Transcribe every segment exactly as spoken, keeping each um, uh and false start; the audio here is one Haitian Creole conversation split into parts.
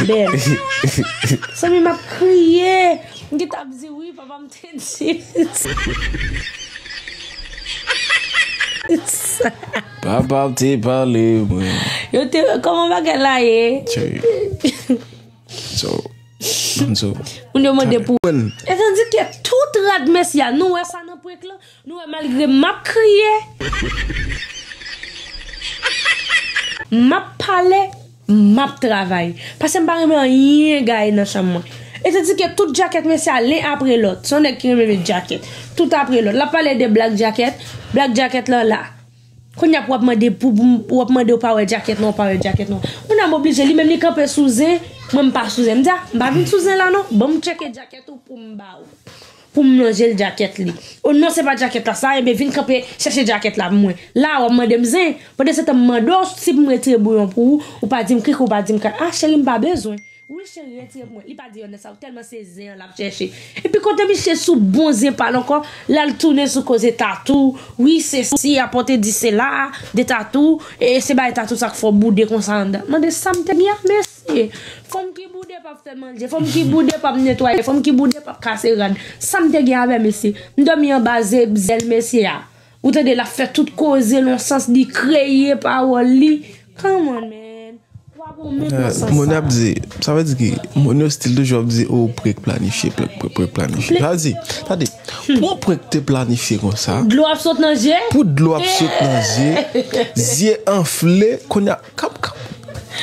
bèl. Zanmi, m ap kriye. M gentan ap di wi, papa m te di. Papa m te pale mwen. Yo te, kòman bagay la ye? Cheri. So, so. Moun yo mande pou. Mwen. E tandike tout rad mesye a, nou wè sa nan prank lan, nou wè malgre m ap kriye, m ap pale, m ap travay. Paske m pa renmen anyen gaye nan chanm mwen. E tandike tout djakèt mesye a len apre lòt. Se yon nèg ki renmen met djakèt. Tout apre lòt. L ap pale de black djakèt, black djakèt lan la. Kounye a pou w ap mande pou, pou w ap mande ou pa wè djakèt non, ou pa wè djakèt non. Kounye a m oblije, li menm li kanpe sou zen, mwen m pa sou zen. M di a, m pa vin sou zen la non, ban m tcheke djakèt ou pou m ba ou. Pou m lonje l djakèt li. O non, se pa djakèt la sa, enben vin kanpe chèche djakèt la pou mwen. La w ap mande m zen, pandan se tan m mande w si pou m retire bouyon pou ou, ou pa di m krik, ou pa di m krak. A cheri, m pa bezwen. Wi cheri, retire pou mwen. Li pa di yon nèg sa, tèlman se zen an l ap chèche. Epi kote misye sou bon zen pa l ankò, l al tounen sou koze tatou. Wi, sesi, apòte di sela, de tatou, e se bay tatou sa k fè w boude konsa anndan. Mande sa m te gen ak mesye. Fanm ki boude p ap fè manje, fanm ki boude p ap netwaye, fanm ki boude p ap kase rad. Sa m te gen avè mesye. M dòmi anba ze-, zèl mesye a. Ou tande l ap fè tout koze l yon sans, li kreye pawòl li. Come on, man. Wa bon, men bon sans. Moun ap di, sa vle di ki, moun yo still toujou ap di, o, prank planifye, prank, prank, prank planifye. Sa vle di, tande, pou yon prank te planifye konsa, dlo ap sot nan je? Pou dlo ap sot nan je, zye anfle, kounye a, kap, kap.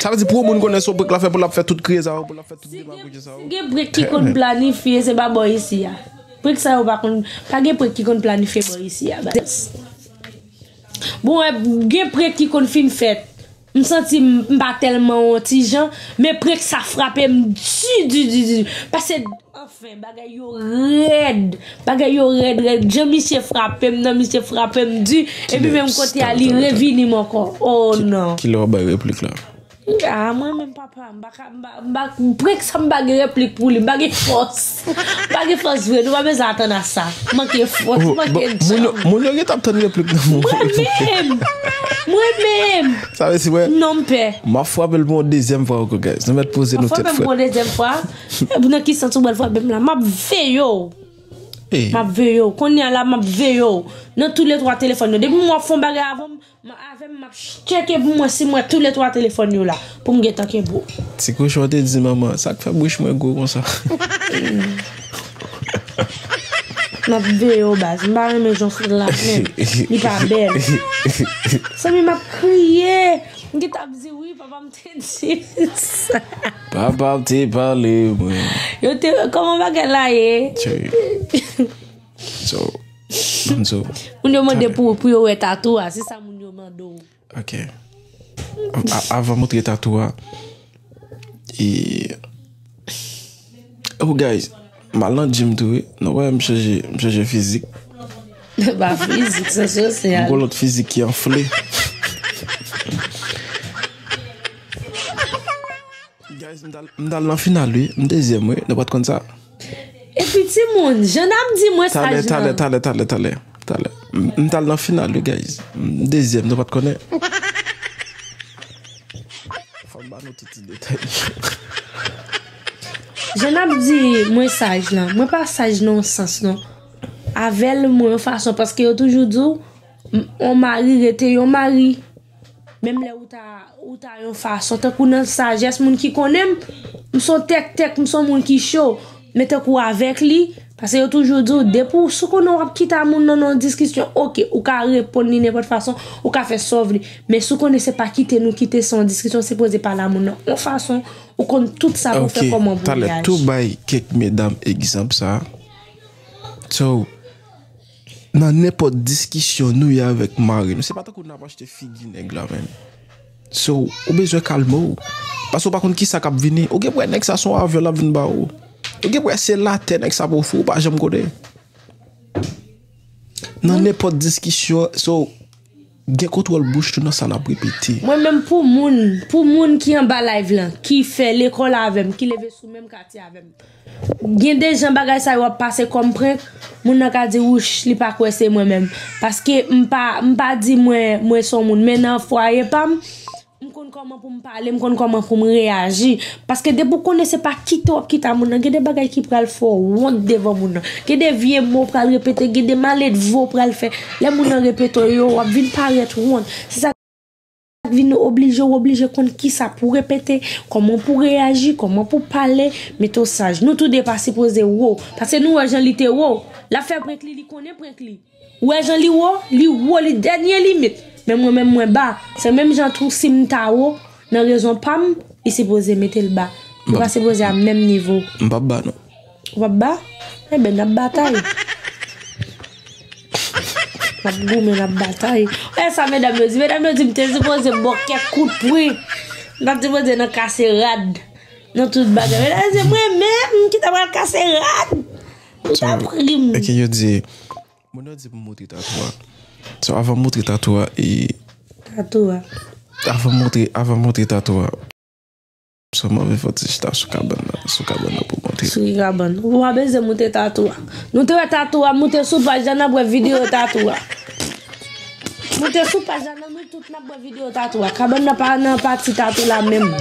Sa vle di, pou yon moun konnen se yon prank l ap fè, pou l ap fè tout kriye sa yo, pou l ap fè tout demagoji sa yo. Si gen prank ki konn planifye, se pa bò isi a. Prank sa yo pa konn, pa gen prank ki konn planifye bò isi a, baz. Bon, e, gen prank ki konn fin fèt. M santi m, m pa tèlman yon ti jan, men prank sa frape m di, di, di, di. Paske, anfen, bagay yo rèd. Bagay yo rèd, rèd. Jan misye frape m nan, misye frape m di. Epi menm kote a, li revini m ankò. Oh non. Kilè w ap bay replik la? A, mwen menm, papa, m pa ka, m pa, m pa, prank sa m pa gen replik pou li, m pa gen fòs. M pa gen fòs vre, nou pa bezwen atann a sa. M manke fòs, m manke djanm. Moun yo, moun yo gentan ap tann replik nan mwen. Mwen menm! Mwen menm! Sa vle di, wè. Non, m pè. M ap frape l pou yon dezyèm fwa ankò, guys. Nou mèt poze nou tèt frèt. W ap frape m pou yon dezyèm fwa? Nan ki sans ou pral frape m la? M ap veye w. M ap veye w. Kounye a la, m ap veye w. Nan toulètwa telefòn yo. Depi m wè w ap fè yon bagay avè m, M, avè m, m ap tcheke pou mwen si m wè toulètwa telefòn yo la, pou m gentan kenbe w. Ti kochon te di manman, sa k fè bouch mwen gwo konsa? M ap veye w, baz. M pa renmen jan w fè l la menm. Li pa bèl. Zanmi, m ap kriye. M gentan ap di wi, papa m te di sa. Papa m te pale mwen. Yo te, kòman bagay la ye? Cheri. So, so, moun yo mande pou, pou yo wè tatou a, se sa moun yo mande w. Ok. A, a, avan montre tatou a, e, oh, guys, m al nan gym tou, wi. Nou wè m chanje, m chanje fizik. Pa fizik, sa sosyal. M gon lòt fizik ki anfle. Guys, m t al, m t al nan final, wi. M dezyèm, wi. Nou pa t konn sa? Epi timoun, jan n ap di mwen saj nan. Talè, talè, talè, talè, talè. M, m t al nan final, wi, guys. M dezyèm, nou pa t konnen. Fò m ba nou tout ti detay. Jan n ap di mwen saj lan, mwen pa saj nan yon sans, non. Avè l, mwen yon fason, paske yo toujou di w, m, yon mari rete yon mari. Menm lè ou ta, ou ta yon fason, tankou nan sajès moun ki konnen m, m se yon tèktèk, m se yon moun ki cho. Men tankou avèk li, paske yo toujou di w, depi w, si w konnen w ap kite a moun nan nan yon diskisyon, oke, ou ka reponn li nenpòt fason, ou ka fè sa w vle. Men si w konnen se pa kite nou kite, se yon diskisyon, w sipoze pale a moun nan yon fason, ou konn tout sa pou w fè kòman pou w reyaji. Ok, talè tou bay kèk medam egzanp sa. So, nan nenpòt diskisyon nou ye avèk mari nou, se pa tankou n ap achte figi nèg la, menm. So, ou bezwen kalme w. Paske ou pa konn kisa k ap vini. Ou gen pou wè nèg sa se yon avyon l ap vin ba ou. Ou gen pou wè se latè nèg sa ap ofri w, ou pa janm konnen. Nan nenpòt diskisyon, so, gen kontwòl bouch nou nan sa n ap repete. Mwen menm pou moun, pou moun ki anba live lan, ki fè lekòl avè m, ki leve sou menm katye avè m. Gen de jan bagay sa yo ap pase kòm prank, moun nan ka di, wouch, li pa kwè se mwen menm. Paske m pa, m pa di mwen, mwen se yon moun, men nan fwaye pa m, m konn kòman pou m pale, m konn kòman pou m reyaji. Paske depi w konnen se pa kite w ap kite a moun nan, gen de bagay ki pral fè w wont devan moun nan. Gen de vye mo w pral repete, gen de maledve w pral fè. Lè moun nan repete w yo, w ap vin parèt wont. Se sa k vin oblije, w oblije konn kisa pou w repete, kòman pou w reyaji, kòman pou w pale, mete w saj. Nou tou de pa sipoze wo, paske nou wè jan li te wo. L ap fè prank li, li konnen prank li. Ou wè jan li wo? Li wo, li dènye limit. Men mwen menm mwen ba. Se menm jan tou si m ta wo, nan rezon pa m, li sipoze mete l ba. Li pa sipoze a menm nivo. M p ap ba non. Ou p ap ba? Enben, n ap batay. N ap goumen, n ap batay. E sa medam yo di. Medam yo di m te sipoze bò kèk kout pwen. M t ap sipoze nan kase rad. Nan tout bagay. Medam yo di mwen menm ki ta pral kase rad. Li ta pri m. Èske yo di, moun yo di pou m montre tatou a. So, avan m montre tatou a, e. Tatou a. Avan m montre, avan m montre tatou a. So, m anvi fè ti chita sou kabann nan, sou kabann nan pou montre. Sou ki kabann? Ou pa bezwen montre tatou a. Nou te wè tatou a, moute sou paj la, n ap wè videyo tatou a. Moute sou paj la, nan nou tout n ap wè videyo tatou a. Kabann nan pa nan pati tatou la menm.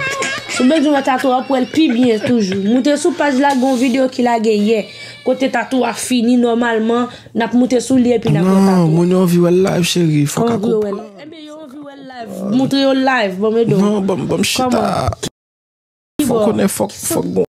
Si w bezwen wè tatou a, w ap wè l pi byen toujou. Moute sou paj la, gen yon videyo ki lage yè. Kote tatou a fini nòmalman, n ap moute sou li epi n ap wè tatou a. Non, moun yo anvi wè l live, cheri. Fòk a konprann. Enben, yo anvi wè l live. Montre yo live, ban m ede w. Non, ban m, ban m chita. Kòman? Fòk konnen, fòk, fòk gon